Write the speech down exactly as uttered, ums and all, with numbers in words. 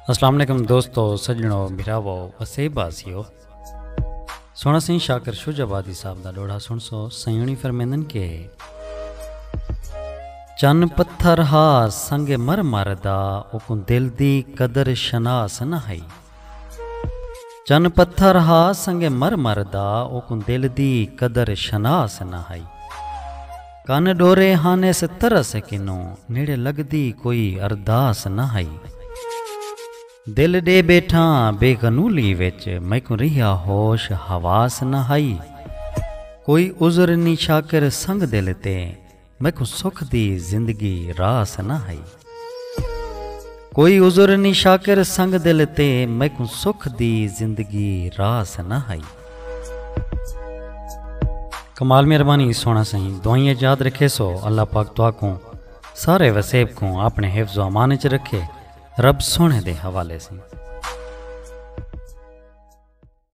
السلام علیکم دوستو، سڄݨو، بھراوو، وسیب واسیو۔ سوہݨا سئیں شاکر شجاع آبادی صاحب دا ݙوہڑا سݨسو۔ سئیں ہوݨی فرمیندن کہ چن پتھر ہا سنگ مر مر دا، اوکوں دل دی قدر شناس نہ ہئی۔ چن پتھر ہا سنگ مر مر دا، اوکوں دل دی قدر شناس نہ ہئی۔ کن ݙورے ہانس ترس کنوں، نیڑے لڳدی کوئی ارداس نہ ہئی۔ دل ݙے ٻیٹھاں بے غنولی وچ، میکوں رہیا ہوش حواس نہ ہئی۔ کوئی عذر نی شاکر سنگ دل تے، میکوں سکھ دی زندگی راس نہ ہئی۔ کوئی عذر نی شاکر سنگ دل تے، میکوں سکھ دی زندگی راس نہ ہئی۔ کمال مہربانی سوہݨا سئیں، دعائیں یاد رکھیسو۔ اللہ پاک تہاکوں سارے وسیب کوں اپݨے حفظ و امان اچ رکھے۔ رب سوہݨے دے حوالے سئیں۔